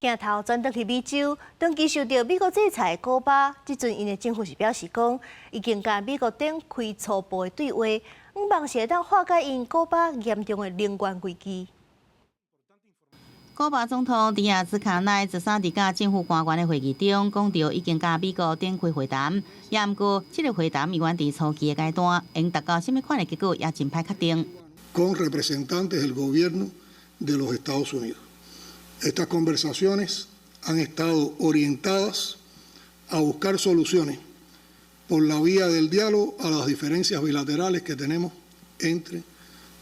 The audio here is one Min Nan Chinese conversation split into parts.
鏡頭轉轉去美洲，長期受著美國制裁的古巴，這陣𪜶的政府是表示講，已經佮美國展開初步的對話，向望是會當化解𪜶古巴嚴重的能源危機。古巴總統迪亞茲卡奈十三日佮政府官員的會議中，講著已經佮美國展開會談，也毋過這個會談猶原佇初期的階段，會達到啥物款的結果也真歹確定。 Con representantes del gobierno de los Estados Unidos. Estas conversaciones han estado orientadas a buscar soluciones por la vía del diálogo a las diferencias bilaterales que tenemos entre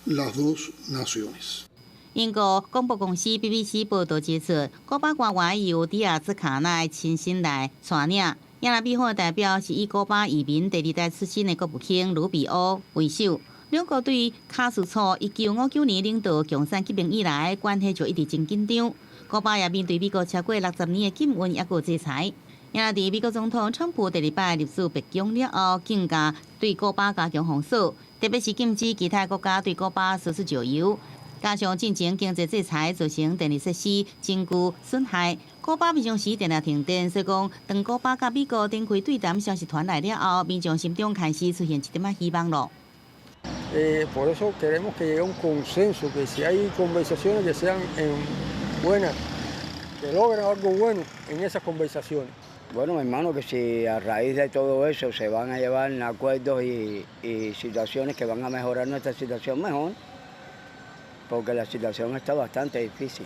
las dos naciones. 英國廣播公司 BBC 報導指出，古巴官員由迪亞茲卡奈親身來帶領，也若美方的代表是以古巴移民第二代出身的國務卿魯比歐為首。兩國對卡斯楚1959年領導共產革命以來，關係就一直真緊張。古巴也面對美國超過60年的禁運，抑閣制裁。也佇美國總統川普第二擺入主白宮了後，更加對古巴加強封鎖，特別是禁止其他國家對古巴輸出石油。加上進前經濟制裁造成電力設施真巨損害，古巴平常時定定停電，所以講當古巴佮美國展開對談消息傳來了後，民眾心中開始出現一點仔希望咯。 Por eso queremos que llegue a un consenso, que si hay conversaciones que sean buenas, que logren algo bueno en esas conversaciones. Bueno, hermano, que si a raíz de todo eso se van a llevar acuerdos y situaciones que van a mejorar nuestra situación mejor, porque la situación está bastante difícil.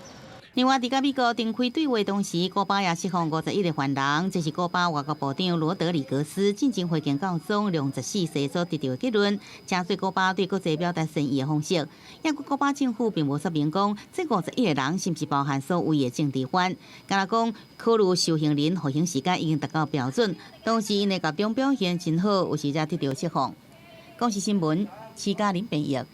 另外，佇佮美國展開對話同時，古巴也釋放51個犯人，這是古巴外交部長羅德里格斯進前會見教宗良十四世所得著的結論，成做古巴對國際表達善意的方式。不過，古巴政府並無說明講，這51個人是毋是包含所謂的政治犯。敢若講，考慮受刑人服刑時間已經達到標準，同時𪜶的獄中表現真好，有時才得著釋放。公視新聞，徐嘉玲編譯。